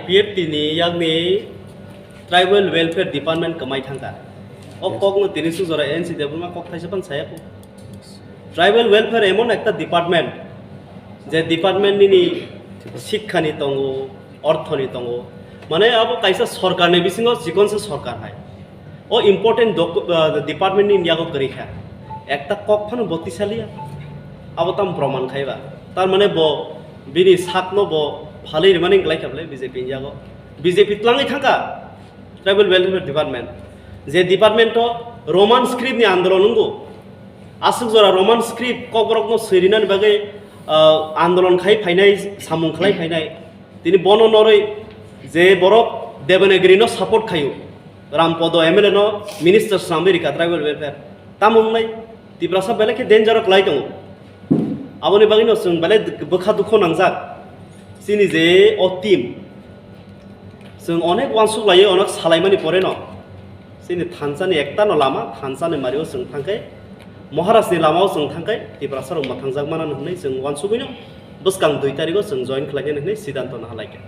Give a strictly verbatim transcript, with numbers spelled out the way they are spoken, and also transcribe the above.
P F T ni yakni Tribal Welfare Department kwmai thangkha. O Yes. kokno tini sujora N C Debbarma kok thaisa pan saya ko. Tribal Welfare emon ekta department, je department nini sikha ni tongo, ortho ni tongo. Mane abo kaisa sorkar ni bisingo chikon se sorkar hai. O important docu-, ah, department ni yago kwrwi kha. Ekta kok phano bo tisaliya. Abo tam proman khaiba. Tar mane bo bini sakno bo phalwi rwmani wnglaikha bwle B J P ni yago. B J P twlangwi thangkha Tribal Welfare Department. Je department o Roman script ni andolon wngo. Aswk jora Roman script kokborokno swirinani bagwi, ah, andolon khai phainai, samung khlai phainai. Tini bono norwi je borok Devanagiri no support khaio. Rampodo M L A no minister swnamwi rikha tribal welfare. Tamo wngnai Tiprasa belai khe danger o kwlai tongo. Aboni bagwino chwng belai bwkha dukho nangjak. Chini je o team, chwng onek uansuk laio, onek salaimani poreno chini thansa ni ekta no lama, thansa ni mario chwng thangkhe, Maharaj ni lamao chwng thangkhe Tiprasa rok mwthangjakmano hwnwi chwng uansugwino bwskang dui tarigo chwng join khlainani hwnwi siddhanto naha laikha.